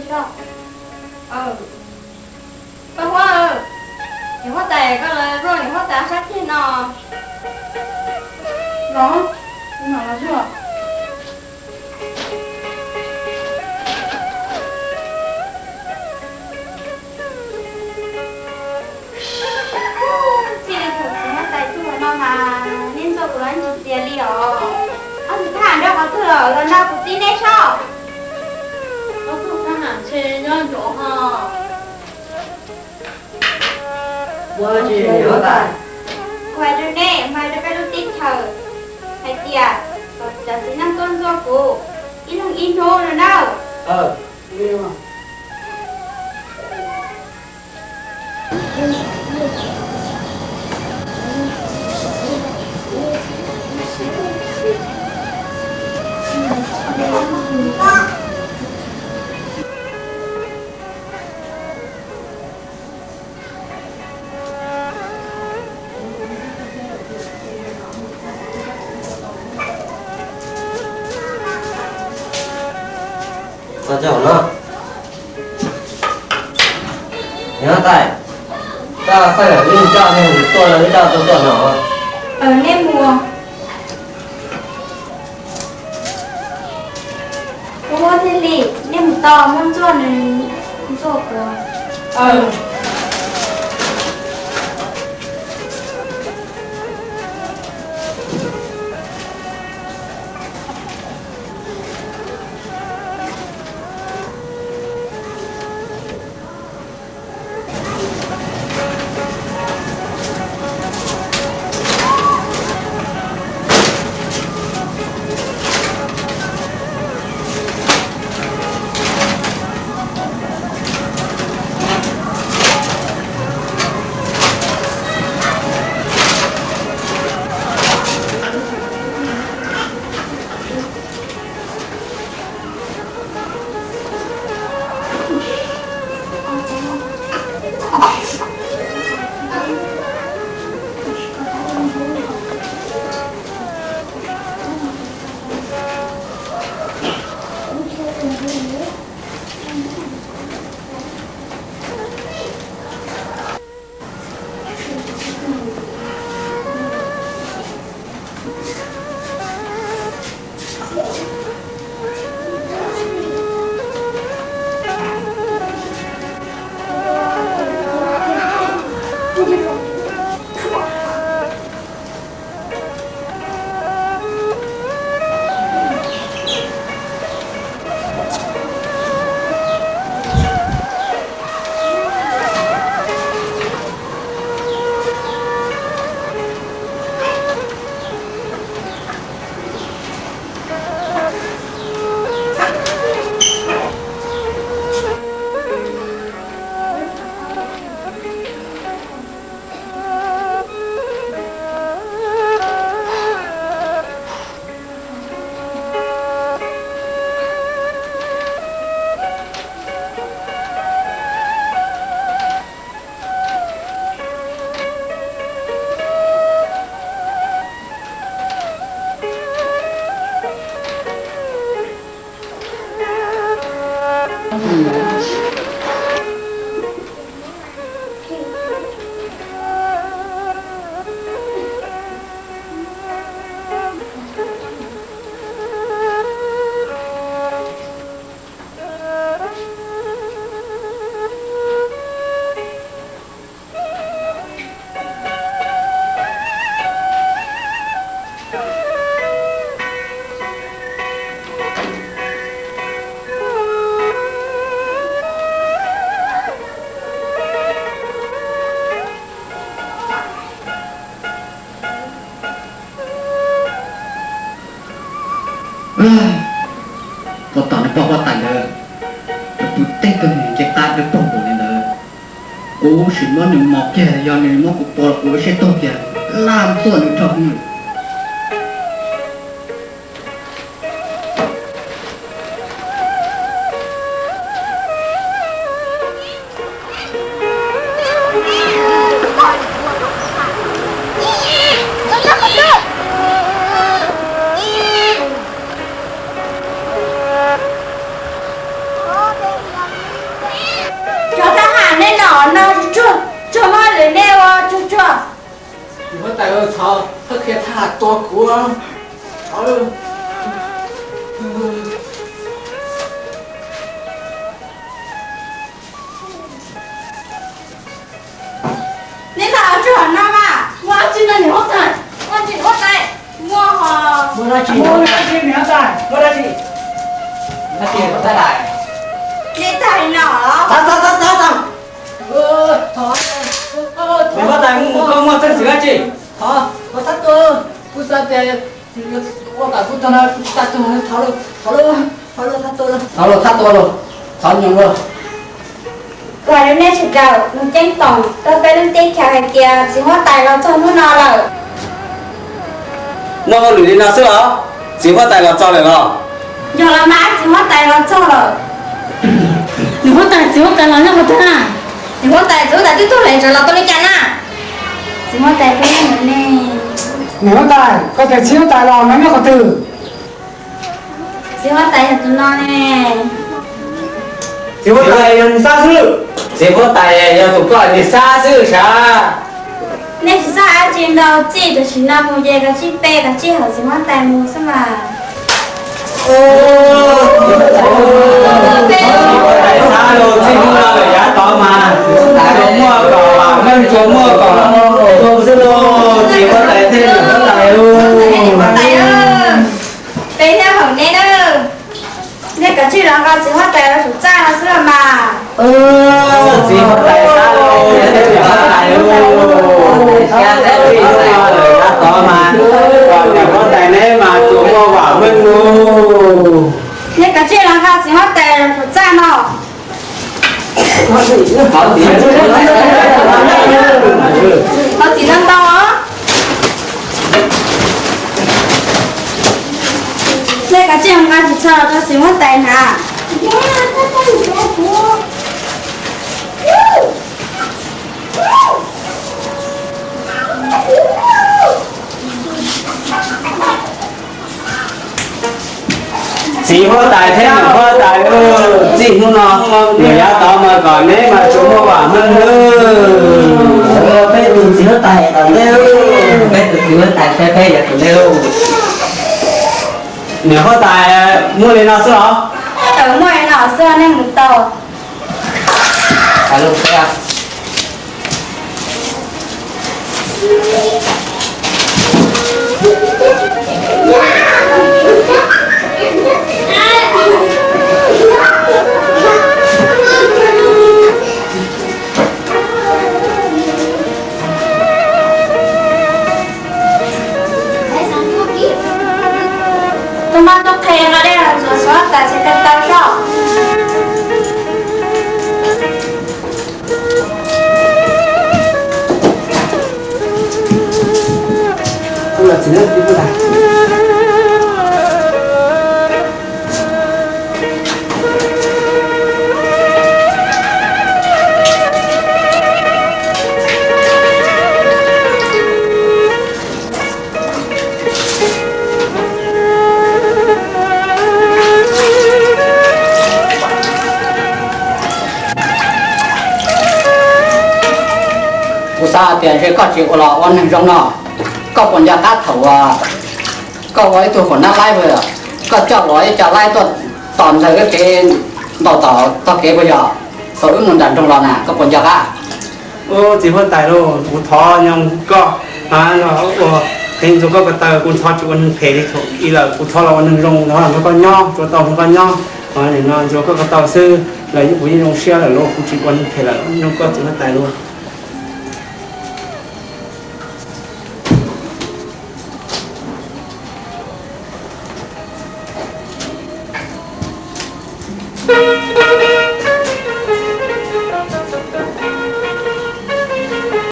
Koj huab, niam huab tais, koj los nrog niam huab tais sab ceg no. Los, kuv mam los zuaj. Txij li thaum kuv huab tais tuaj no mas nej ntxuaj kuv los tsis txias li os. Ob tug thab ham nrog qhov twg lawm, los nrog kuv txib neb saib. Ob tug thab ham ntshe nyob nrov ho. Ua dab tsi niam huab tais? Kuv hais rau nej, hais rau peb lub teb chaws hais tias kom cov txiv neej tuaj ntxuaj kuv ib leeg ib hnub no nawb. Niam huab tais, koj txhawj ib zaj neeg tuaj los ib zaj tuaj tuaj no. Nej mus, kuv muab thiaj li, nej mus tos muab ntxuaj nws, ntxuaj kuv. Pov tom nws poj huab tais ntawd, nws pw teb tug nws nce qab dawb paug npaum li ntawd. Kuv sim muab nws mos kiag, yog nws muab kuv pov los kuv ua siab tuag kiag, laj tuaj nws rho hwv. Tsuag tsuag. Txiv huab tais, thov koj qhia thaj tua kuv. Neb tab tom ua tsuag no mas muaj dab tsi no niam huab tais? Muaj dab tsi niam huab tais? Muaj ho. Muaj dab tsi niam huab tais? Muaj dab tsi? Dab tsi niam huab tais? Neb tag li no los? Tag tag tag tag tag. Niam huab tais, mus koj muaj txheej xwm dab tsi? Thov, thov thab tua, kuv xav tias ua kom kuv tag no kuv tsis tau tuag, thov lauj, thov lauj, thov lauj, thab tua lauj, thov lauj, thab tua lauj, thov nyoos lauj. Kuv hais rau nej sawv daws, nws ceeb toom rau peb lub teb chaws hais tias txiv huab tais los txog hnub no lawm. Muaj hauj lwm li no xwb los? Txiv huab tais los txog lawm los? Yog los mas, txiv huab tais los txog lawm. Niam huab tais, txiv huab tais los nyob qhov twg na? Niam huab tais, txiv huab tais twb tuag lawm, tsam los tau li cas na? Txiv huab tais, niam huab tais, koj tias txiv huab tais los no nyob qhov twg? Txiv huab tais yog tus no ne. Txiv huab tais yog nws xab xwb. Txiv huab tais yog tus koj nws xab xwb sav. Nej tsis txhob hais dab tsi ntau, txij tam sim no mus ces kav tsij pe kav tsij hawm txiv huab tais mus xwb mas. Txiv huab tais xab los, txij hnub no lawm yav tod mas tsuas muaj kom vam meej, tsuas muaj kom zoo xwb lauj, txiv huab tais thiab niam huab tais lauj. Pe thiab hawm neb na. Nej kav tsij los nqa txiv huab tais los saum txaj no xwb los mas. Txiv huab tais xab los, txiv huab tais los, txij hnub no lawm yav tod mas kom niam huab tais neb mas tsuas muaj vam meej lauj. Nej kav tsij los nqa txiv huab tais los saum txaj no. Thov txim ntau ntau os. Nej kav tsij nqa tsis txhob rau txiv huab tais hnav. Txiv huab tais thiab niam huab tais, txij hnub no lawm yav tod mas kom neb mas tsuas muaj vam meej nawb. Peb tus txiv huab tais tom ntej, peb tus txiv huab tais peb peb yog tus ntej lauj. Niam huab tais, muaj li no xwb los? Muaj li no xwb, nej mus tau. Tus mab tub qhe nqa dej los ntxuav txiv huab tais txiv tau tau zoj. Kuv xav hais tias ntshe koj tsis ua los ua neeg zoo no, koj puas nco qab thaum uas koj ua ib tug huam nab laib, koj coj los ib co laib tuaj tos ntawm wb kev ntaus tom tog kev puas yog? Thaum wb mus nram nroog los na, koj puas nco qab? Txiv huab tais lauj, kuv thov nyob koj, ua qhev ntxuav koj ko taw, kuv ntxhov tsis ua neeg phem li thaum ub lawm, kuv thov los ua neeg zoo, nrog koj nyob, tsuas tau nrog koj nyob. Nim no ntxuav koj ko taw xwb los kuv yeej zoo siab lawm lauj, kuv tsis ua neeg phem lawm, nrog koj txiv huab tais lauj.